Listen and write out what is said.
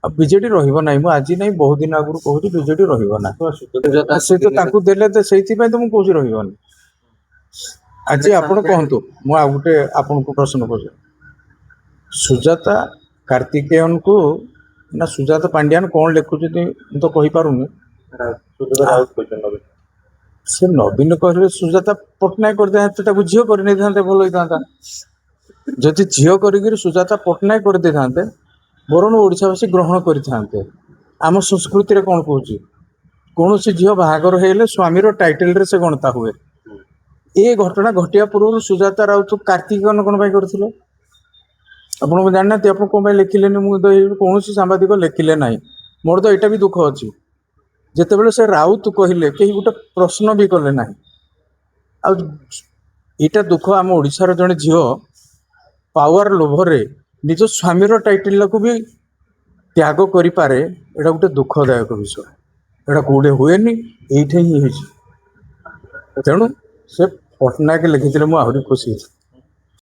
ଆଉ ବିଜେଡି ରହିବ ନାହିଁ। ମୁଁ ଆଜି ନାହିଁ, ବହୁତ ଦିନ ଆଗରୁ କହୁଛି, ବିଜେଡି ରହିବ ନାହିଁ। ସେ ତ ତାଙ୍କୁ ଦେଲେ ତ, ସେଇଥିପାଇଁ ତ ମୁଁ କହୁଛି ରହିବନି। ଆଜି ଆପଣ କୁହନ୍ତୁ, ମୁଁ ଆଉ ଗୋଟେ ଆପଣଙ୍କୁ ପ୍ରଶ୍ନ କରୁଛି। ସୁଜାତା କାର୍ତ୍ତିକେୟନକୁ ନା ସୁଜାତା ପାଣ୍ଡିଆନ କ'ଣ ଲେଖୁଛନ୍ତି, ମୁଁ ତ କହିପାରୁନି। ସେ ନବୀନ କହିଲେ ସୁଜାତା ପଟ୍ଟନାୟକ କରିଦେଇଥାନ୍ତେ, ତାକୁ ଝିଅ କରିନେଇଥାନ୍ତେ, ଭଲ ହେଇଥାନ୍ତା। ଯଦି ଝିଅ କରିକିରି ସୁଜାତା ପଟ୍ଟନାୟକ କରିଦେଇଥାନ୍ତେ, ବରଂ ଓଡ଼ିଶାବାସୀ ଗ୍ରହଣ କରିଥାନ୍ତେ। ଆମ ସଂସ୍କୃତିରେ କ'ଣ କହୁଛି? କୌଣସି ଝିଅ ବାହାଘର ହେଇଗଲେ ସ୍ୱାମୀର ଟାଇଟେଲରେ ସେ ଗଣତା ହୁଏ। ଏ ଘଟଣା ଘଟିବା ପୂର୍ବରୁ ସୁଜାତା ରାଉତ କାର୍ତ୍ତିକେୟନ କ'ଣ ପାଇଁ କରିଥିଲେ? ଆପଣ ଜାଣିନାହାନ୍ତି? ଆପଣ କ'ଣ ପାଇଁ ଲେଖିଲେନି? ମୁଁ ତ ଏଇ କୌଣସି ସାମ୍ବାଦିକ ଲେଖିଲେ ନାହିଁ। ମୋର ତ ଏଇଟା ବି ଦୁଃଖ ଅଛି, ଯେତେବେଳେ ସେ ରାଉତ କହିଲେ, କେହି ଗୋଟେ ପ୍ରଶ୍ନ ବି କଲେ ନାହିଁ। ଆଉ ଏଇଟା ଦୁଃଖ, ଆମ ଓଡ଼ିଶାର ଜଣେ ଝିଅ ପାୱାର ଲୋଭରେ ନିଜ ସ୍ୱାମୀର ଟାଇଟେଲକୁ ବି ତ୍ୟାଗ କରିପାରେ, ଏଇଟା ଗୋଟେ ଦୁଃଖଦାୟକ ବିଷୟ। ଏଇଟା କୋଉଠି ହୁଏନି, ଏଇଠି ହିଁ ହେଇଛି। ତେଣୁ ସେ ପଟ୍ଟନାୟକ ଲେଖିଥିଲେ ମୁଁ ଆହୁରି ଖୁସି ହେଇଥିଲି।